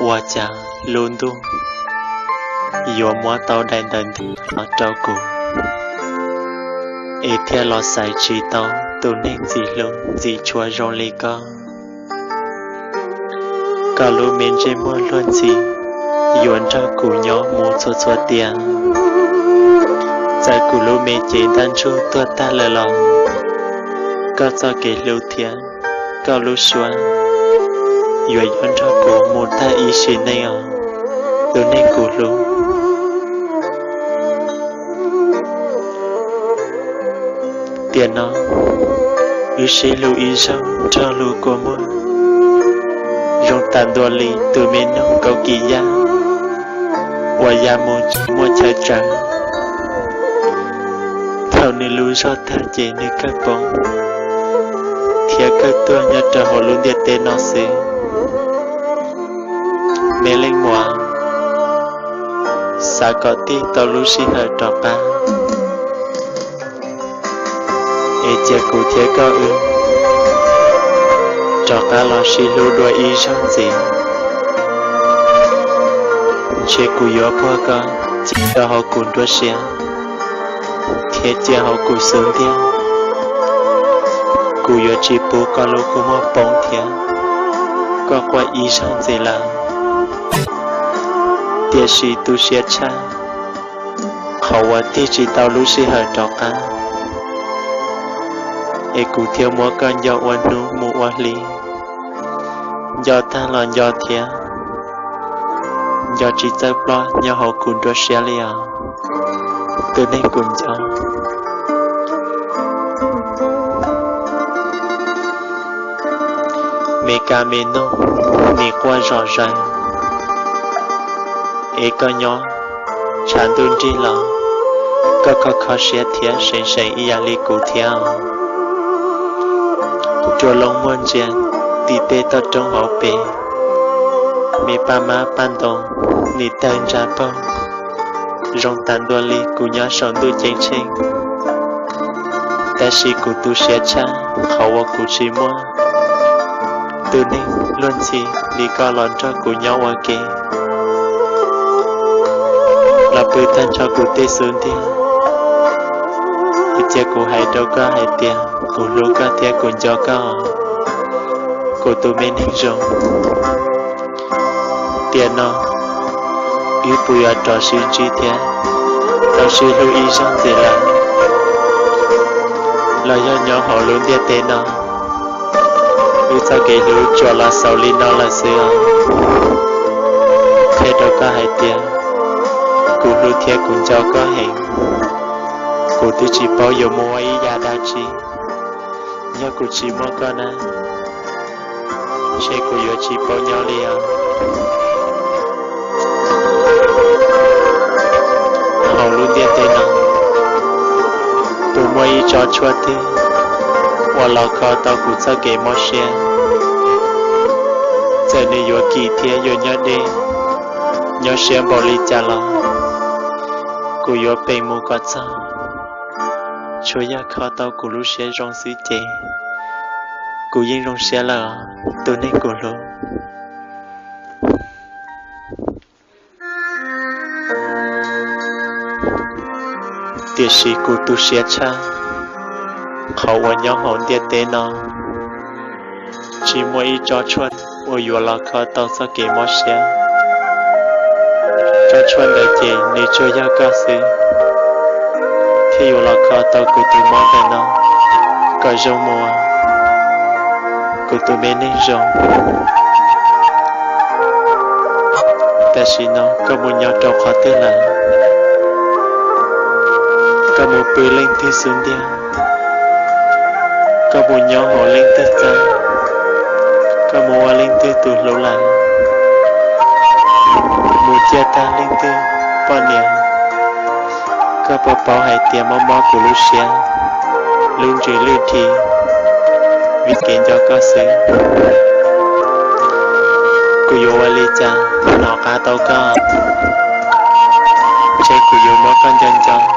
Ua cas lub ntuj yuav muab tau daim ntawv nti los rau kuv, es thiaj los xaiv tsis tau tus neeg ntxim hlub ntxim tshua zoo li koj. Koj lub me ntsej muag luag ntxhi yuav nrog kuv nyob mus txhua txhua tiam. Txawm kuv lub me cev ntaj ntsug tuag tag lawm los koj txoj kev hlub thiab koj lub suab yuav yuav nrog kuv mus tag ib sim neej os, tus neeg kuv hlub. Tiam no wb sib hlub ib zaug nrog lub kua muag, zoo tas ntua li tus me noog kaum kis yaj uas ya mus tsis muaj chaw tsaws. Thaum nws lub zog tag ces nws kawg poob thiab kawg tuag nyob rau hauv lub ntiaj teb no xwb. Me leej muam, xav kom tig tau lub sij hawm rov qab, es cia kuv thiab koj wb rov qab los sib hlub dua ib zaug ntxiv. Ntshe kuv yuav puag koj cia rau hauv kuv nruab siab thiab cia hauv kuv xub ntiag. Kuv yuav tsis pub koj lub kua muag poob thiab koj quaj ib zaug ntxiv lawm. Tiam sis tu siab tshaj qhov uas tig tsis tau lub sij hawm rov qab, es kuv thiaj muab koj nco ua hnub mus ua hli, nco tag los nco thiab, nco tsis txawj ploj nyob hauv kuv nruab siab li os, tus neeg kuv nco. Me kab me noog nim quaj zom zaws, es koj nyob tshav ntuj nrig los koj kho kho siab thiab seev seev ib yam li kuv thiab. Rua loo muag ntsia tim tej toj roob hauv pes, me paj mab paj ntoos nim tawg ntsa paug, zoo tas ntua li kuv nyob saum ntuj ceeb tsheej. Tab sis kuv tu siab tshaj qhov uas kuv tsis muaj tus neeg luag ntxhi li koj los nrog kuv nyob ua ke, los pw tag nrho kuv tej xub ntiag. Es cia kuv hais rau koj hais tias kuv hlub koj thiab kuv nco koj, kuv tus me neeg zoo. Tiam no wb puas yuav rov sib ntsib thiab tau sib hlub ib zaug ntxiv lawm, los yog nyob hauv lub ntiaj teb no wb txoj kev hlub tsuas los xaus li no lawm xwb os? Qhia rau koj hais tias kuv hlub thiab kuv nco koj heev. Kuv twb tsis paub yuav mus ua ib yam dab tsi. Yog kuv tsis muaj koj na, ntshe kuv yuav tsis paub nyob li os. Hauv lub ntiaj teb no puas muaj ib tsob tshuaj twg uas los kho tau kuv txoj kev mob siab? Txawm nws yuav kim thiab yuav nyob deb, nyob siab npaum li cas los kuv yuav peem mus kom txog. Tsuas yog kho tau kuv lub siab zoo xwb ces kuv yeej zoo siab lawm os, tus neeg kuv hlub. Tiam sis kuv tu siab tshaj qhov uas nyob hauv ntiaj teb no tsis muaj ib tsob tshuaj uas yuav los kho tau txoj kev mob siab. Tsob tshuaj ntawd ces nws tsuas yog koj xwb thiaj yuav los kho tau kuv tus mob ntawm no kom zoo mus, kuv tus me neeg zoo. Tam sim no koj mus nyob rau qhov twg lawm? Koj mus pw leej twg xub ntiag? Koj mus nyob hauv leej twg txaj? Koj mus ua leej twg tus hlub lawm? Mus ciaj tag leej twg poj niam? Koj puas paub hais tias mob mob kuv lub siab, lub ntsws lwj dhi vim kev nco koj xwb. Kuv yuav ua li cas hnov qab tau koj? Ntshe kuv yuav muab koj nco nco